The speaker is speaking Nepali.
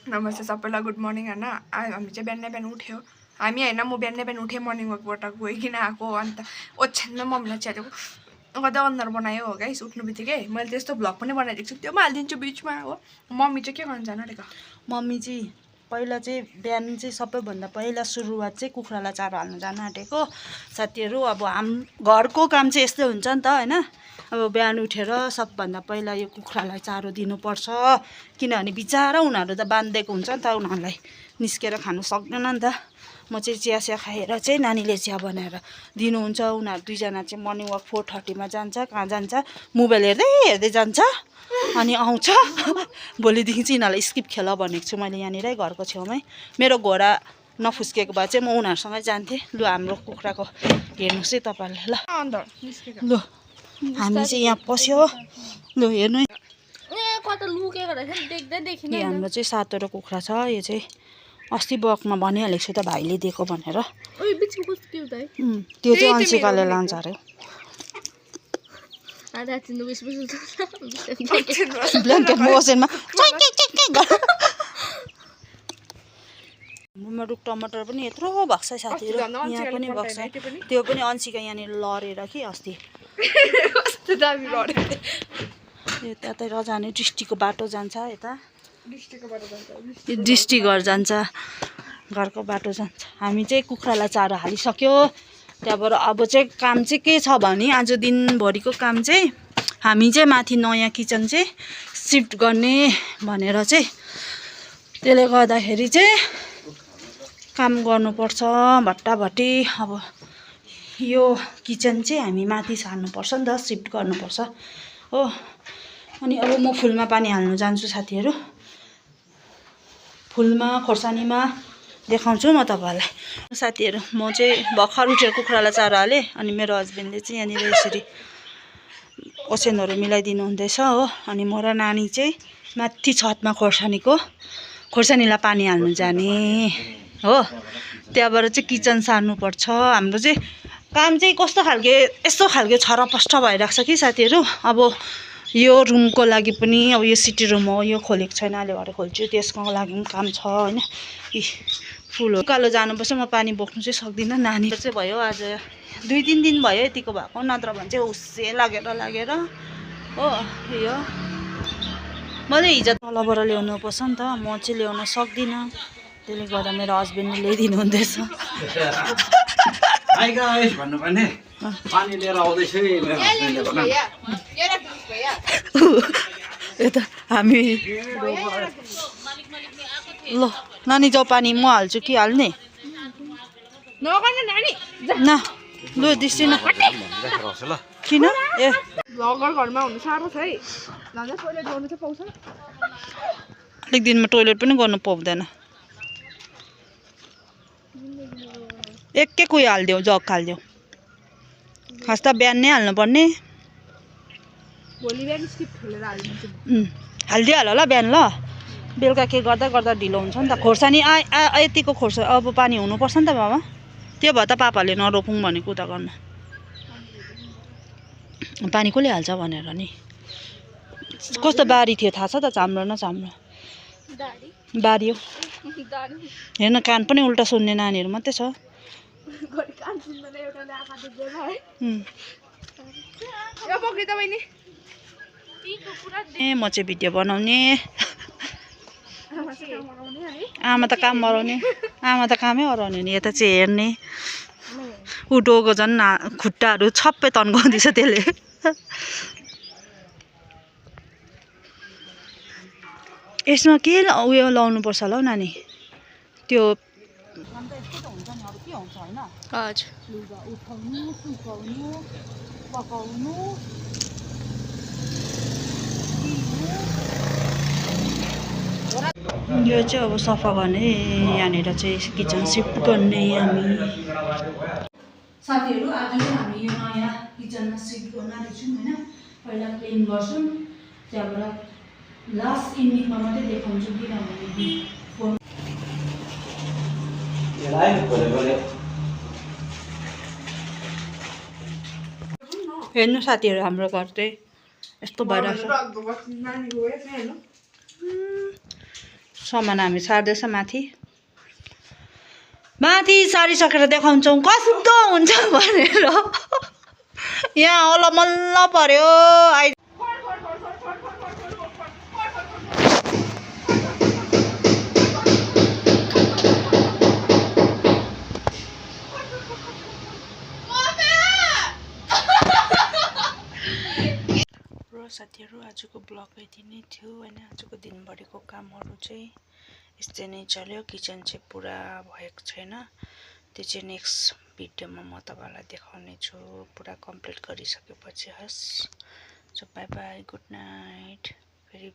नमस्ते सबैलाई गुड मर्निङ होइन हामी चाहिँ बिहान बिहान उठ्यो हामी होइन म बिहान बिहान उठेँ मर्निङ वकबाट गइकन आएको अन्त ओछ्यानमा मम्मीलाई च्यालेको कतै अनुहार बनायो हो गाइस उठ्नु बित्तिकै मैले त्यस्तो भ्लग पनि बनाइदिएको छु त्यो पनि हालिदिन्छु बिचमा हो मम्मी चाहिँ के गर्नु जानु आँटेको मम्मी चाहिँ पहिला चाहिँ बिहान चाहिँ सबैभन्दा पहिला सुरुवात चाहिँ कुखुरालाई चारो हाल्नु जानु आँटेको साथीहरू अब घरको काम चाहिँ यस्तै हुन्छ नि त होइन अब बिहान उठेर सबभन्दा पहिला यो कुखुरालाई चारो दिनुपर्छ किनभने बिचारा उनीहरू त बाँधिदिएको हुन्छ नि त उनीहरूलाई निस्केर खानु सक्दैन नि त म चाहिँ चिया खाएर चाहिँ नानीले चिया बनाएर दिनुहुन्छ उनीहरू दुईजना चाहिँ मर्निङ वक 4:30 जान्छ कहाँ जान्छ मोबाइल हेर्दै हेर्दै जान्छ अनि आउँछ भोलिदेखि चाहिँ यिनीहरूलाई स्किप खेल भनेको छु मैले यहाँनिरै घरको छेउमै मेरो घोडा नफुस्केको भए चाहिँ म उनीहरूसँगै जान्थेँ लु हाम्रो कुखुराको हेर्नुहोस् है तपाईँहरूले ल लु हामी चाहिँ यहाँ पस्यो लु हेर्नु हाम्रो चाहिँ 7वटा कुखुरा छ यो चाहिँ अस्ति बकमा भनिहालेको छु त भाइले दिएको भनेर त्यो चाहिँ अन्सिकाले लान्छ अरे ब्ल्याङ्केट मोसनमा मुमरुक टमाटर पनि यत्रो भएको छ साथीहरू यहाँ पनि भएको छ त्यो पनि अन्सिका यहाँनिर लडेर कि अस्ति त्यतै जाने डिस्ट्रिक्टको बाटो जान्छ यता डिस्ट्रिक्ट जान्छ घरको बाटो जान्छ हामी चाहिँ कुखुरालाई चारो हालिसक्यो त्यहाँबाट अब चाहिँ काम चाहिँ के छ भने आज दिनभरिको काम चाहिँ हामी चाहिँ माथि नयाँ किचन चाहिँ सिफ्ट गर्ने भनेर चाहिँ त्यसले गर्दाखेरि चाहिँ काम गर्नुपर्छ भट्टाभट्टी अब यो किचन चाहिँ हामी माथि सार्नुपर्छ नि त सिफ्ट गर्नुपर्छ हो अनि अब म फुलमा पानी हाल्नु जान्छु साथीहरू फुलमा खोर्सानीमा देखाउँछु म तपाईँहरूलाई साथीहरू म चाहिँ भर्खर उठेर कुखुरालाई चारो हालेँ अनि मेरो हस्बेन्डले चाहिँ यहाँनिर यसरी ओछ्यानहरू मिलाइदिनु हुँदैछ हो अनि म र नानी चाहिँ माथि छतमा खोर्सानीलाई पानी हाल्नु जाने हो त्यहाँबाट चाहिँ किचन सार्नुपर्छ हाम्रो चाहिँ काम चाहिँ कस्तो खालके यस्तो खालके छरपष्ट भइरहेको छ कि साथीहरू अब यो रुमको लागि पनि अब यो सिटी रुम हो यो खोलेको छैन अहिले भरे खोल्छु त्यसको लागि पनि काम छ होइन फुल हो उकालो जानुपर्छ म पानी बोक्नु चाहिँ सक्दिनँ नानी चाहिँ भयो आज 2-3 दिन भयो यतिको भएको नत्र भने चाहिँ हुस्से लागेर हो यो मैले हिजो तलबाट ल्याउनु पर्छ नि त म चाहिँ ल्याउन सक्दिनँ त्यसले गर्दा मेरो हस्बेन्डले ल्याइदिनु हुँदैछ यता हामी ल नानी जाऊ पानी म हाल्छु कि हाल्ने न लु दिस्टिन किन ए घरमा हुनु साह्रो छ है टोइलेट गर्नु चाहिँ पाउँछ अलिक दिनमा टोइलेट पनि गर्नु पाउँदैन एक उयो हालिदेऊ जग हालिदेऊ खास त बिहान नै हाल्नुपर्ने हालिदिइहाल ल बिहान ल बेलुका के गर्दा ढिलो हुन्छ नि त खोर्सानी यतिको खोर्सानी अब पानी हुनुपर्छ नि त बाबा त्यो भए त पापाले नरोपौँ भनेको उता गर्न पानी कसले हाल्छ भनेर नि कस्तो बारी थियो थाहा छ त चाम्रो न चाम्रो बारी हो हेर्न कान पनि उल्टा सुन्ने नानीहरू मात्रै छ ए म चाहिँ भिडियो बनाउने आमा त काम गराउने आमा त कामै गराउने नि यता चाहिँ हेर्ने उठोको झन् खुट्टाहरू छप्पै तन्काउँदैछ त्यसले यसमा के उयो लाउनु पर्छ होला हौ नानी त्यो यो चाहिँ अब सफा गर्ने यहाँनिर चाहिँ किचन सिफ्ट गर्ने हामी साथीहरू आज चाहिँ हामी यो नयाँ किचनमा सिफ्ट गर्न आँटेछौँ होइन पहिला क्लिन गर्छौँ त्यहाँबाट लास्ट इन्डिङमा मात्रै देखाउँछु किनभने फोन हेर्नु साथीहरू हाम्रो घर चाहिँ यस्तो भइरहेको छ सामान हामी सार्दैछ माथि सारिसकेर देखाउँछौँ कस्तो हुन्छ भनेर यहाँ होला मल्ल पर्यो साथीहरू आजको ब्लग यति नै थियो होइन आजको दिनभरिको कामहरू चाहिँ यस्तै नै चल्यो किचन चाहिँ पुरा भएको छैन त्यो चाहिँ नेक्स्ट भिडियोमा म तपाईँलाई देखाउने छु पुरा कम्प्लिट गरिसकेपछि हस् so by by good night फेरि